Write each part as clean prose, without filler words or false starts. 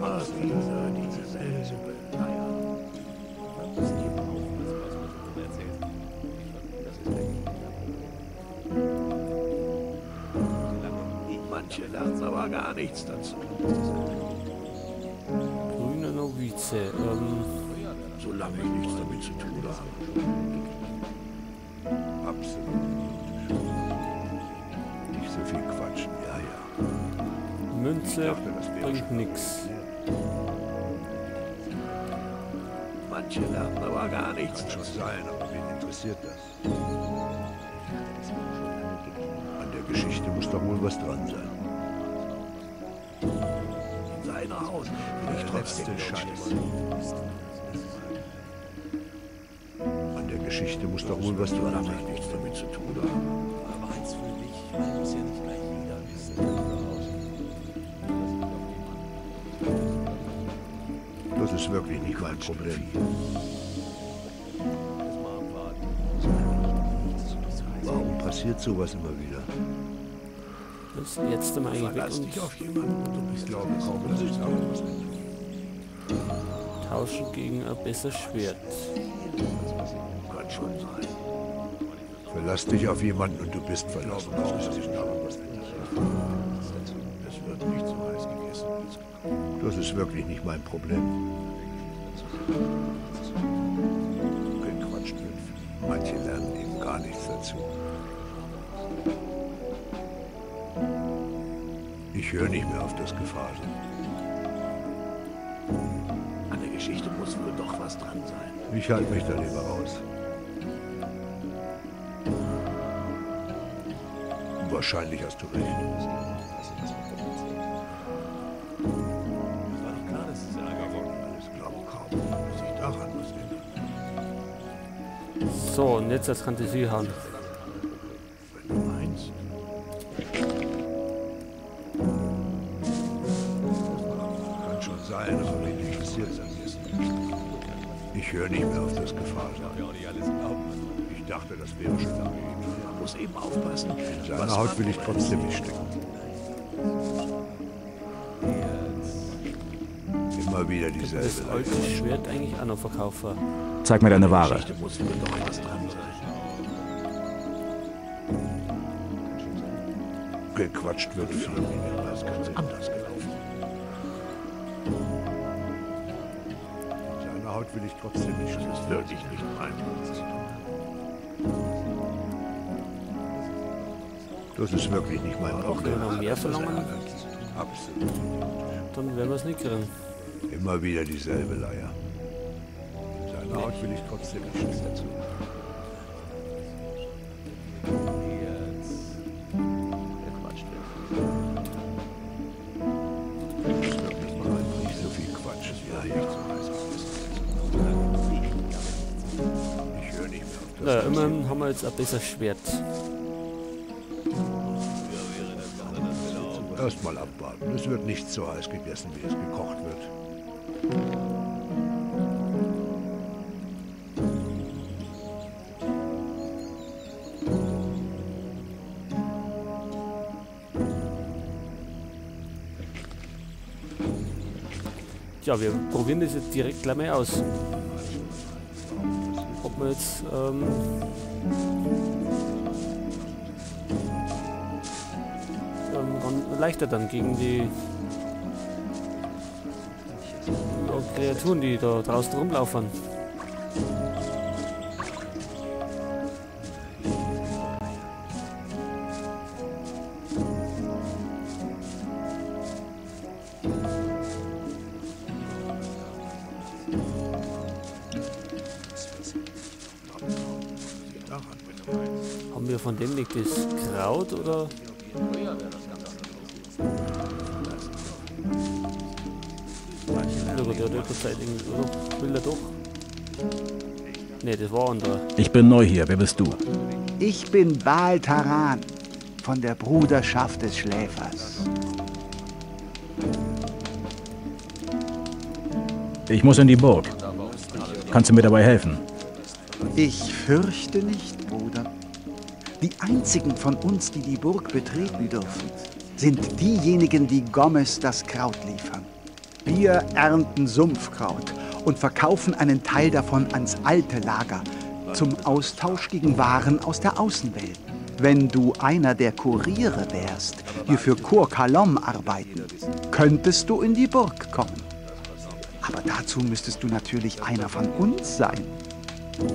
Immer wieder dieselbe Leier. Manche lernen aber gar nichts dazu. Grüne Novize. Solange ich nichts damit zu tun habe. Absolut idiotisch. Nicht so viel quatschen, ja, ja. Münze Ich dachte, das wäre bringt schon nix. Manche lernen aber gar nichts Kann schon dazu. sein, aber wen interessiert das? An der Geschichte muss doch wohl was dran sein. In seiner Haut will ich Der trotzdem letzte Scheiß. Scheiß. An der Geschichte muss doch wohl was dran Solange sein. ich nichts damit zu tun habe. Aber eins für dich, weil muss ja nicht gleich jeder wissen. Das ist wirklich nicht mein Problem. Warum passiert sowas immer wieder? Das jetzt einmal eigentlich weg Verlass und dich auf jemanden und du bist Ich glaube kaum, dass sich daran was ändert. tauschen gegen ein besseres Schwert. Kann schon sein. Verlass dich auf jemanden und du bist verlassen. Kaum, dass sich daran was ändert. Es wird nicht so heiß gegessen, wie es gekocht. Das ist wirklich nicht mein Problem. Gequatscht wird viel. Manche lernen eben gar nichts dazu. Ich höre nicht mehr auf das Gefasel. An der Geschichte muss wohl doch was dran sein. Ich halte mich da lieber raus. Wahrscheinlich hast du recht. Es war doch klar, dass es Ärger gibt. Alles glaube kaum, dass sich daran was ändert. So, und jetzt das kann sie hauen. Wenn du meinst. Kann schon sein, aber wen interessiert das? Ich höre nicht mehr auf das Gefasel. Ja, auch nicht alles glauben, was man Ich dachte, das wäre schon lange geklärt. Man muss eben aufpassen. In seiner Haut will ich trotzdem nicht stecken. Immer wieder dieselbe Das Leier. alte Schwert eigentlich auch noch verkaufen. Zeig mir deine Ware. Geschichte muss wohl doch was dran sein. Gequatscht wird viel. Wäre das ganz anders gelaufen. In seiner Haut will ich trotzdem nicht Das stecken. ist wirklich nicht mein Problem. Das ist wirklich nicht mein Wenn wir Problem. noch mehr verlangen, Absolut. dann werden wir es nicht kriegen. Immer wieder dieselbe Leier. In seiner Haut will ich trotzdem nicht stecken. Gequatscht wird. Das ist wirklich nicht mein Nicht so viel Quatsch. Ja, ja. Ich höre nicht mehr auf das. Naja, immerhin haben wir jetzt ein besseres Schwert. Erstmal abwarten. Es wird nicht so heiß gegessen, wie es gekocht wird. Tja, wir probieren das jetzt direkt gleich mal aus. Ob wir jetzt dann leichter dann gegen die Kreaturen, die da draußen rumlaufen. Haben wir von dem nicht das Kraut oder? Ja, der hat ja Zeit irgendwie, oder? Will er doch? Ne, das war anderer. Ich bin neu hier. Wer bist du? Ich bin Baal Taran von der Bruderschaft des Schläfers. Ich muss in die Burg. Kannst du mir dabei helfen? Ich fürchte nicht, Bruder. Die einzigen von uns, die die Burg betreten dürfen, sind diejenigen, die Gomez das Kraut liefern. Wir ernten Sumpfkraut und verkaufen einen Teil davon ans alte Lager, zum Austausch gegen Waren aus der Außenwelt. Wenn du einer der Kuriere wärst, die für Cor Kalom arbeiten, könntest du in die Burg kommen. Aber dazu müsstest du natürlich einer von uns sein.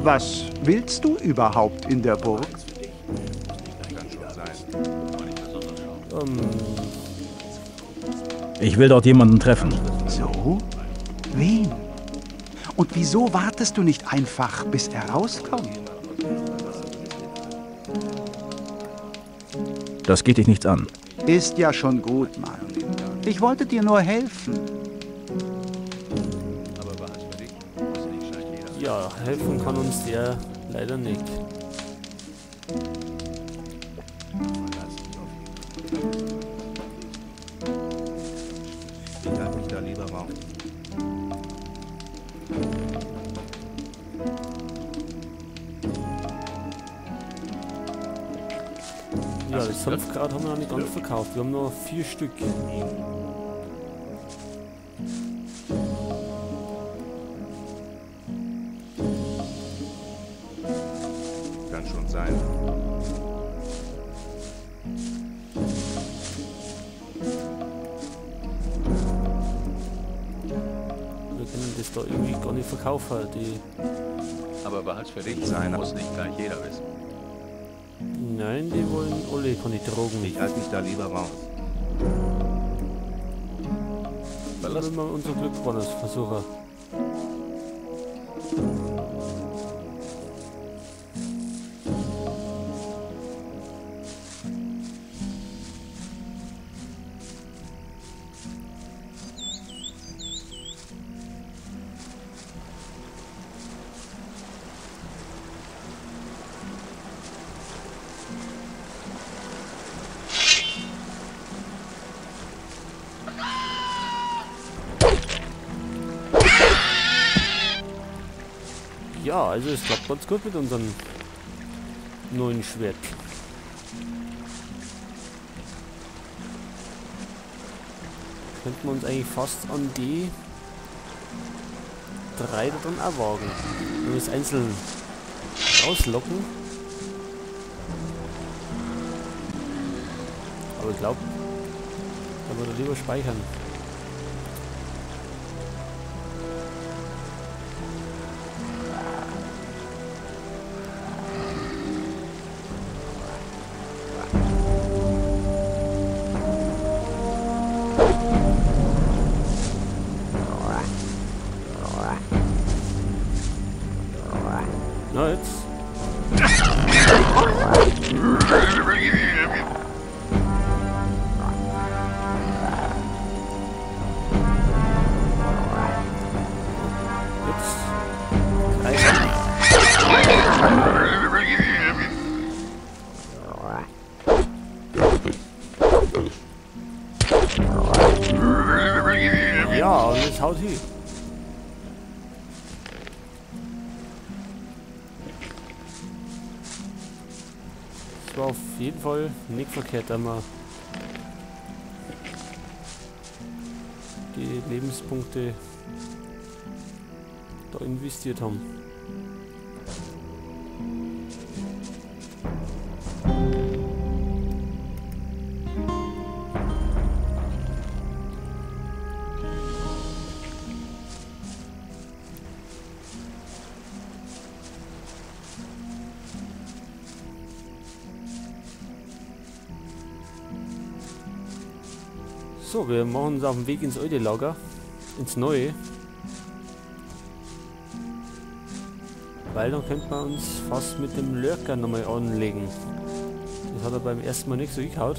Was willst du überhaupt in der Burg? Ich will dort jemanden treffen. So? Wen? Und wieso wartest du nicht einfach, bis er rauskommt? Das geht dich nichts an. Ist ja schon gut, Mann. Ich wollte dir nur helfen. Ja, helfen kann uns der leider nicht. Ich halte mich da lieber raus. Ja, das Sumpfkraut haben wir noch nicht ganz verkauft. Wir haben noch 4 Stück. Kann schon sein. Wir können das da irgendwie gar nicht verkaufen. Die. Aber behalt's für dich. Sein. Muss nicht gleich jeder wissen. Nein, die wollen alle keine Drogen. Ich halte mich da lieber raus. Dann wollen wir unser Glück woanders versuchen. Ja, also es klappt ganz gut mit unserem neuen Schwert. Könnten wir uns eigentlich fast an die 3 da drin auch wagen. Wenn wir es einzeln rauslocken. Aber ich glaube, da würde ich lieber speichern. Na jetzt. Jetzt. Ja, und jetzt haut hin. Das war auf jeden Fall nicht verkehrt, da wir die Lebenspunkte da investiert haben. So, wir machen uns auf den Weg ins alte Lager, ins neue. Weil dann könnte man uns fast mit dem Lurker nochmal anlegen. Das hat er beim ersten Mal nicht so hingehauen.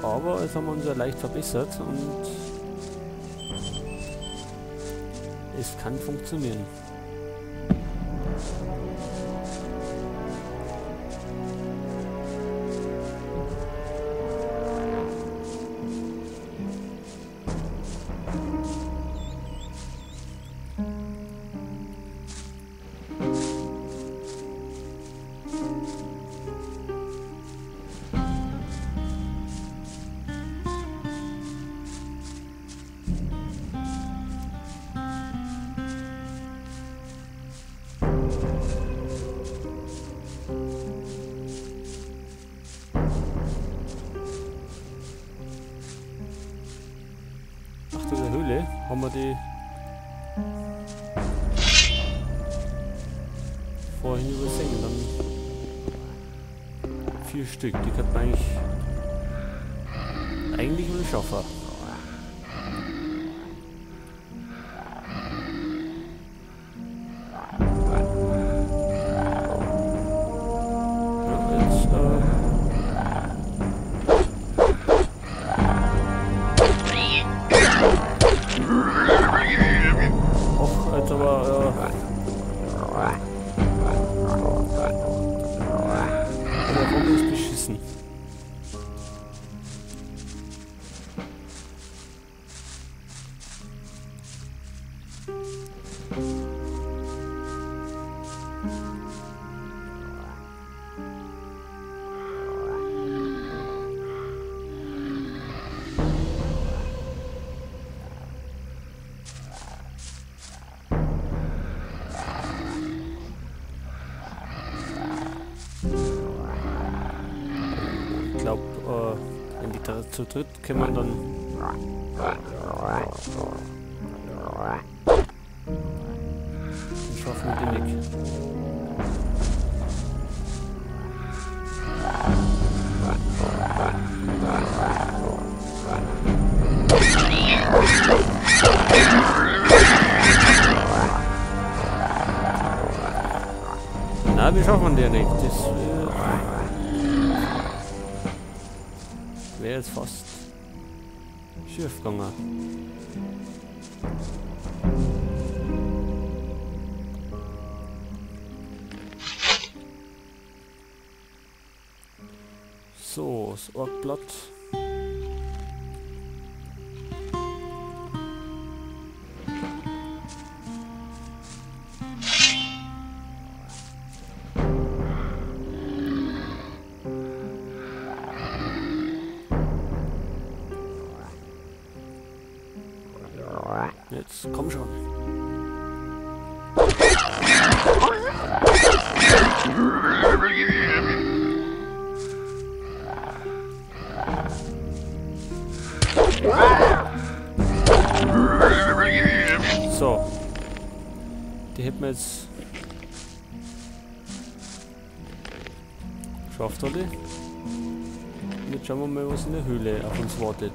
Aber jetzt haben wir uns ja leicht verbessert und es kann funktionieren. Haben wir die vorhin übersehen? Dann 4 Stück, die könnte man eigentlich wohl schaffen. Ja, jetzt, och, jetzt aber der Raum ist beschissen. Ich glaube, wenn die da zu dritt kommen, dann schaffen wir die nicht. Na, wir schaffen die nicht. Das wäre jetzt fast schief gegangen. So, das Orkblatt. Jetzt komm schon. So. Die hätten wir jetzt geschafft, oder? Und jetzt schauen wir mal, was in der Höhle auf uns wartet.